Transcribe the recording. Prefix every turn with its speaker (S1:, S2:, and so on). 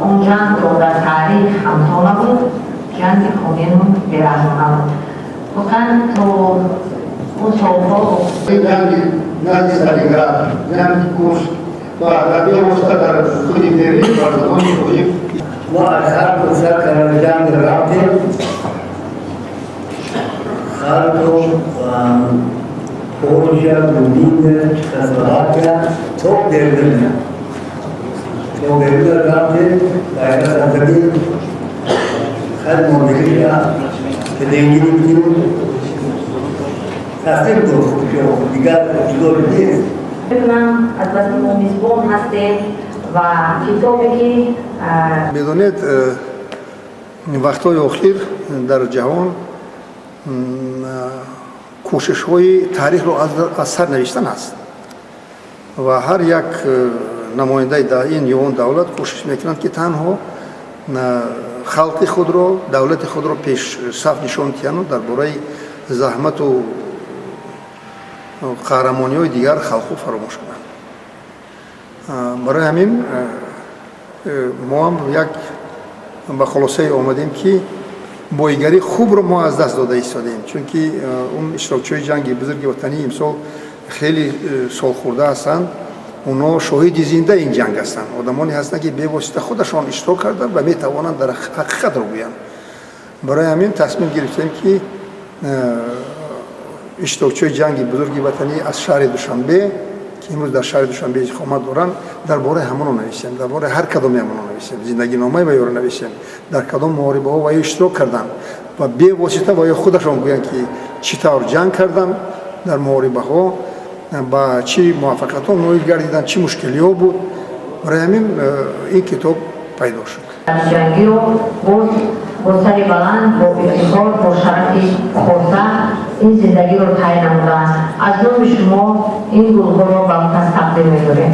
S1: Он ҷангро дар таърих ҳамто набуд, ҷанги хунину бераҳмона буд. Воқеан, то он солҳо
S2: Ҷанги назди Сталинград, ҷанги Курск ва бевосита дар худи Берлин бар забони тоҷик.
S3: Мо аз Харков сар карда ҷанг рафтем. Харков, Польша, Румыния, Чехословакия то Берлин. То Берлин рафтем, байрақ задем, хеле мондагиша плен гирифтем. Таслим гуфт, дигар ҷудо нест.
S1: Мекунам, аз баски мо мизбон ҳастем ва китобе ки
S2: Медонед, вақтҳои охир дар ҷаҳон кӯшишҳои таърихро аз сар навиштан аст ва ҳар як намояндаи ин ё он давлат кӯшиш мекунанд, ки танҳо халқи худро, давлати худро пешсаф нишон диҳанду дар бораи заҳмату қаҳрамониҳои дигар халқҳо фаромӯш кунанд. Барои ҳамин мо ҳам як ба хулосае омадем, ки боигарии хубро мо аз даст дода истодем, чунки он иштирокчиҳои ҷанги бузурги ватанӣ имсол хеле солхӯрда ҳастанд. Онҳо шоҳиди зиндаи ин ҷанг ҳастанд, одамоне ҳастанд, ки бевосита худашон иштирок карданд ва метавонанд дар ҳақиқатро гӯянд. Барои ҳамин тасмим гирифтем, ки иштирокчиҳои ҷанги бузурги ватанӣ аз шаҳри Душанбе, ки имрӯз дар шаҳри Душанбе иқомат доранд, дар бораи ҳамоно нависем, дар бораи ҳар кадоми ҳамоно нависем, зиндагиномаи ваёро нависем, дар кадом муҳорибаҳо ваё иштирок карданд ва бевосита ваё худашон гӯянд, ки чӣ тавр ҷанг карданд дар муҳорибаҳо, ба чӣ муваффақиятҳо ноил гардиданд, чӣ мушкилиҳо буд. Барои ҳамин ин китоб пайдо шуд.
S1: Ҷангиро боз бо сари баланд, бо ифтихор, бо шарафи хоса ин зиндагиро тай намуданд. Аз номи шумо ин гулҳоро ба он кас тақдим медорем.